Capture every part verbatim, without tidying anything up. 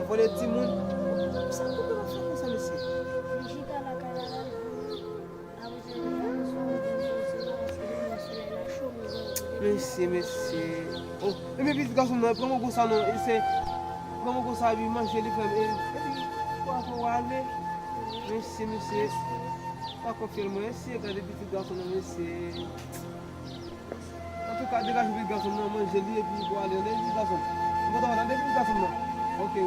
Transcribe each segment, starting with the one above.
Vòlè timoun. Sa pou nou fè konsa, mesye? Li chita lakay la, la, li pou apre sa, li fè yon sou, li fè yon sou, paske demen solèy la cho, men vòlè. Mesye, mesye. Oh, epi pitit gason m nan, pran mango sa non, e se, pran mango sa, epi manje li, frè m, e, epi, w ap ale. Mesye, mesye. Pa konfye l mwen, mesye, gade pitit gason nan, mesye. Antouka, degaje pitit gason m nan, manje li epi pou ale, tande pitit gason m. M kontan tande pitit gason m nan. Ok.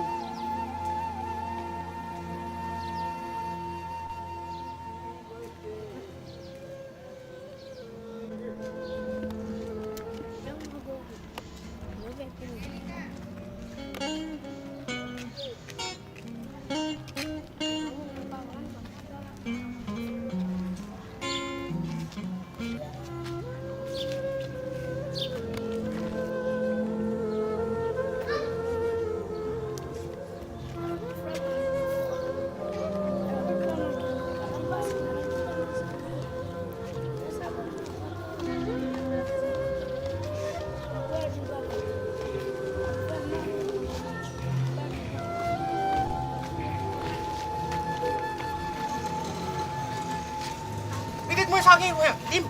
Pitit mwen, sa w gen, frè? Di m.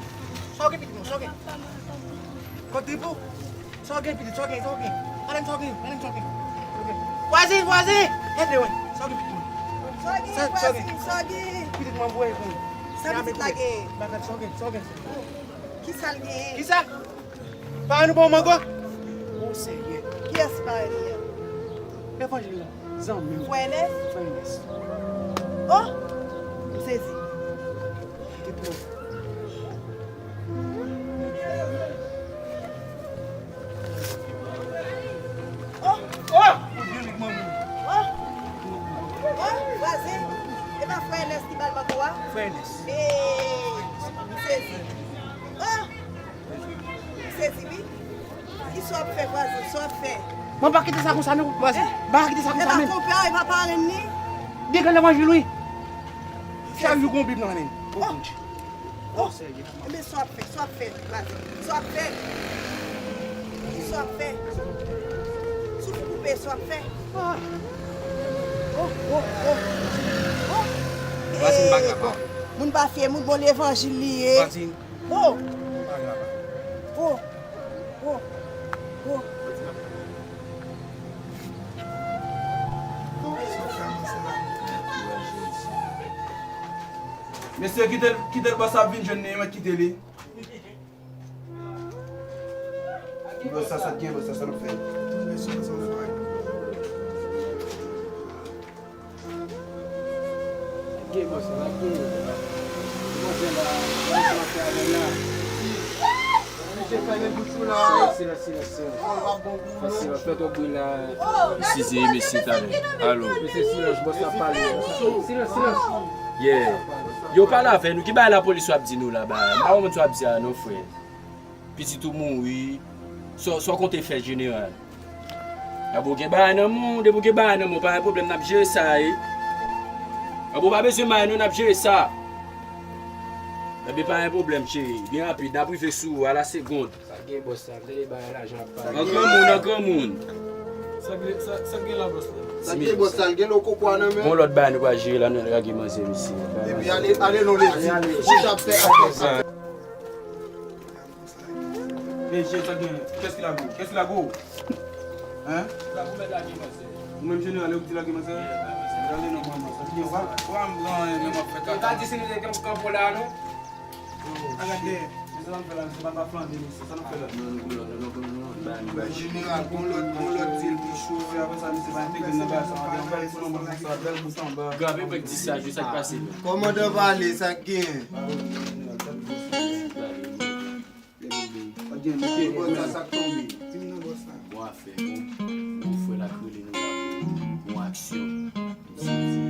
Sa w gen, pitit mwen, sa w gen? Kòd trip ou? Sa w gen, pitit, sa w gen, sa w gen? Pale m sa w gen, pale m sa w gen. Vwazen, vwazen! Tande, wè. Sa w gen, pitit mwen? Sa w gen, vwazen, sa w gen? Pitit mwen, voye pou mwen. Sa pitit la gen? Bagay, sa w gen, sa w gen? Kisa l gen? Kisa? Paran nou ba w mango? Ou serye? Kiyès paran li an? Evanjil la, zanmi m. Frè Enès? Frè Enès. Oh! M sezi. Kite pou mwen. Oh! Oh! Ou byen nèg manmi. Oh! Oh! Vwazen, e pa frè Enès ki ba l mango a? Frè Enès. Ee, m sezi. Oh! M sezi wi. Kisa w ap fè, vwazen? Sa w ap fè? Mwen pa kite sa konsa non, vwazen. Eh? Pa kite sa konsa menm. E pa konpè a, e pa parenn li? Degaje levanjil wi. Chak jou gon Bib nan men l. Oh! Oh! Enben sa w ap fè, sa w ap fè, vwazen? Sa w ap fè? Kisa w ap fè? Souf koupe, sa w ap fè? Oh! Oh! Oh! Oh! Vwazen, pa grava. Moun pa fye moun, bon levanjil li ye. Vwazen. Oh! Oh! Oh! Oh! Mesye, kite l, kite l, bòs ap vin jwenn li, mwen kite li. Bòs sa, sa t gen, bòs sa, sa n ap fè? Tounen sou rezon fwa. Lage bòs la, lage. Manzè la, manzè la fè avè l la. Misye fè rebouchou la. Silans, silans, silans, silans. Fè silans, fè twòp bri la. Eskize, mesye, talè. Alo. Mesye, silans, bòs la pale. Silans, silans. Yeah. Yo, pale avè nou. Ki bagay lapolis w ap di nou la, bagay? M pa konprann sa w ap di a non, frè. Pitit ou mouri. Sa w, sa w konte fè, jeneral? Depi w gen bagay nan men w, depi w gen bagay nan men w, pa gen pwoblèm, n ap jere sa, wi. Depi w pa bezwen may non, n ap jere sa. Enben, pa gen pwoblèm, cheri. Byen rapid, n ap rive sou ou a la segond. Sa gen bòs la, m tande bagay lajan ap pale. An granmoun, an granmoun. Sa gen, sa, sa gen la, bòs la? Sa gen bòs la, l gen lo koko a nan men. Gon lòt bagay nou pral jere la, nou lage manzè, mesye. Epi ale, ale non, lezi. Chita ap fè, ap fè. Mesye, sa gen? Kiyès ki lage w? Kiyès ki lage w? Hein? Ou menm jeneral, ou ki di lage manzè? Gade non, manman, sa gen wa? Wa m pran, men m ap fè kaka. Ou ta di si nou te gen kanpo la, non? Gade, se sa n ap fè la, se pa ta flanbe, mesye, sa n ap fè la. Men jeneral, gon lòt, gon lòt di l pi cho, apre sa, misye pa entegre nan bagay sa, bèl bout anba, bèl bout anba. Grabe, mwen di sa, jis sa k pase, non. Kòmandan pale, sa k gen? Bon afè, bon, bon frè la k rele nou la pou bon aksyon. Misye di,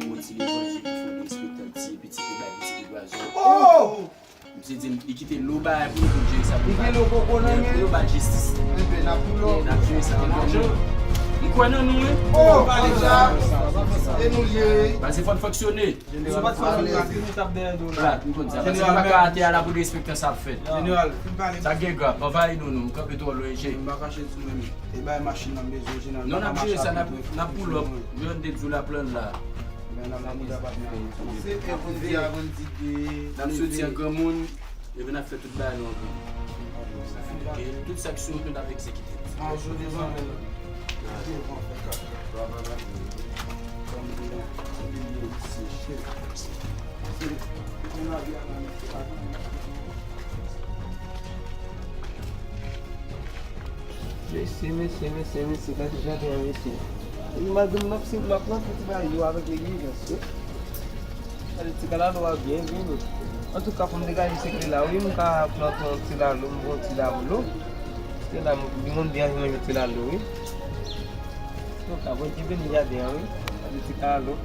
bon ti levanjil pou fè respektan ti piti ke bay piti ke pwazon. Misye di, li kite lo bagay pou nou pou jere sa pou nou. Li gen lo koko nan men. Pou yo ba l jistis. Enben, n ap pou lo. N ap jere sa. N ap jere. M kwè nan nou, wi. Oh, konsa. E nou ye. Pase fò n fonksyone. Jeneral, pale. Plat, m konn sa. Pase nou pa ka atè a la pou derespektan sa ap fèt. Jeneral, fin pale. Sa gen grav, anvayi nou, nou. M kanpe twò lwen, je. M pa kache sou menm. E bay machin nan bezwen, jeneral. Non, n ap jere sa, n ap, n ap pull up. Yo, n te di w la plan la. Men nan la bouda pa fè anyen. Se evandi, avandi de. N ap soti an granmoun. Epi n ap fè tout bagay nou anpil. Tout sa ki sou wout nou n ap egzekite. An jou devan men. Devan fè kaka. Mesye, mesye, mesye, mesye, gade jaden an, mesye. E malgre m ap, si m ap rantre ti bagay yo avèk neglijans, wi. Gade ti kalalou a byen vini. Antouka, pou m degaje sekre la, wi, m ka plante yon ti lalo, m pran yon ti lalo. Paske la, m, li moun byen renmen ti lalo, wi. Antouka, Bondye beni jaden an, wi. Gade ti kalalou.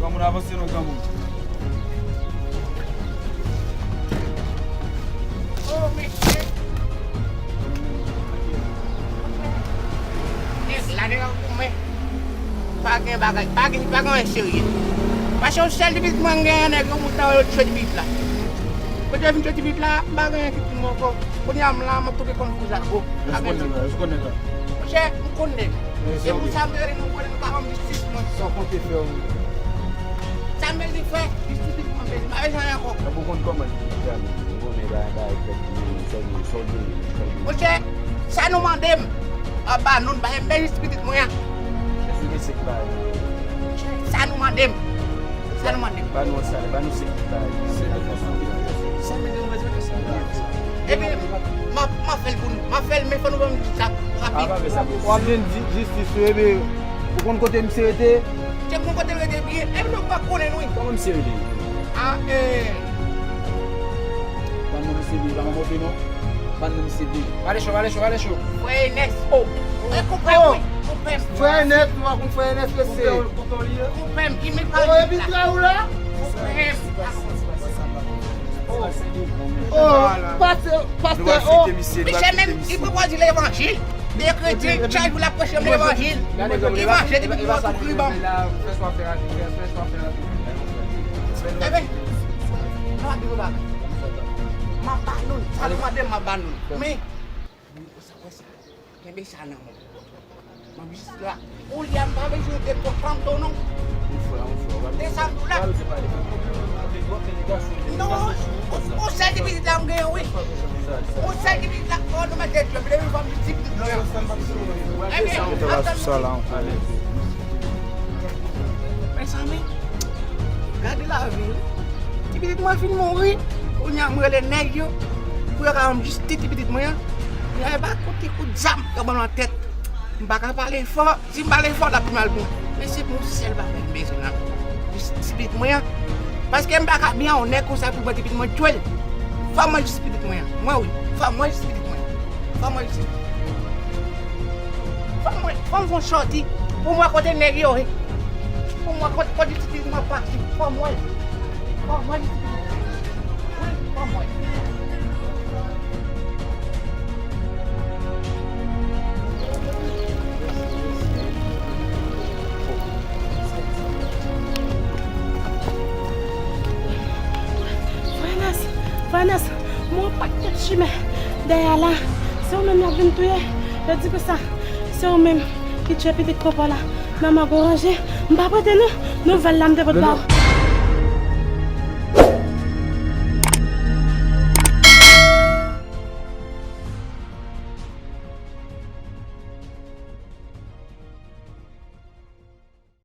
Granmoun, avanse non, granmoun. Oh, mesye. Nèg la devan pou mwen. Pa gen bagay, pa gen, pa gen anyen serye. Paske yon sèl ti pitit mwen genyen, nèg yo moute yo tchwe ti pitit la. Kote yo vin tchwe ti pitit la, m pa gen anyen ki pou mwen ankò. Kounye a m la, m ap tonbe kòm kou zago. Èske w konn nèg la? Èske w konn nèg la? Monchè, m konn nèg. Se pou sa m te rele nou, konnen nou ka ban m jistis mwen. Sa w konte fè w menm? Sa m bezwen fè? Jistis pitit mwen m bezwen. M pa bezwen anyen ankò. Epi w konn kòman jistis la menm? Ou konnen bagay bagay fèt pou nou, sòlde, sòlde, sòlde. Monchè, sa nou mande m, m ap ba nou l, paske m bezwen jistis pitit mwen an. Èske w gen senk bagay? Monchè, sa nou mande m. Sa nou mande m. Ba nou an salè, ba nou senk bagay. Senk mil dola. Epi, m ap, m ap fè l pou nou. M ap fè l, men fò nou ban m sa rapid. W ap vin di jistis ou, epi ou konn kote misye rete? Misye konn kote l rete byen. Epi nou pa konnen nou. Kòman misye rele? A, e. Ban non misye byen, pa nan moto non. Ban non misye byen. Pale cho, pale cho, pale cho. Frè Enès. O. E konpè m, wi. Konpè m. Frè Enès, nou pa konn frè Enès, mesye. Konpè w, konpè w li ye? Konpè m, ki met pa la. O, epi frè ou la? Konpè m. O, pastè, pastè, o. Misye menm, li pwopòze levanjil. Li kretyen, chak jou l ap preche m levanjil. Li manje depi pou an tou kriban. Enben, m ap di nou bagay. M ap ba nou l. Sa nou mande m, m ap ba nou l. Men, kenbe sa nan men w. M ap jis la. Ou li a m pa bezwen de pòt panto non. De sa m tou la. Non, yon sèl ti pitit la m genyen wi. Yon sèl ti pitit la, o nou mèt de Dye, m leve fò m di ti pitit la. Enben, ap tann mwen. Mezanmi, gade lavi wi. Ti pitit mwen fin mouri. Kounye a m rele nèg yo pou yo ka ban m jistis ti pitit mwen an. Nèg yo pa koute kout zam yo ban m nan tèt. M pa ka pale fò. Si m pale fò, l ap pi mal pou mwen. Men se pou yon sèl bagay m bezwen la. Jistis pitit mwen an. Paske m pa ka byen a yon nèg konsa pou pran ti pitit mwen tchwe l. Fò m wè jistis pitit mwen an. Mwen wi. Fò m wè jistis pitit mwen an. Fò m wè jistis pitit mwen an. Fò m wè, fò m fè yon sòti pou m wè kote nèg yo ye. Pou m wè kote, kote jistis pitit mwen pase. Fò m wè l. Fò m wè jistis pitit mwen an. Wi, fò m wè l. Chimè, dèyè a la, se ou menm y ap vin touye. Yo di konsa, se ou menm ki tchwe pitit Popo la nan mango ranje. M pa prete nou nouvèl la m te pot ba ou.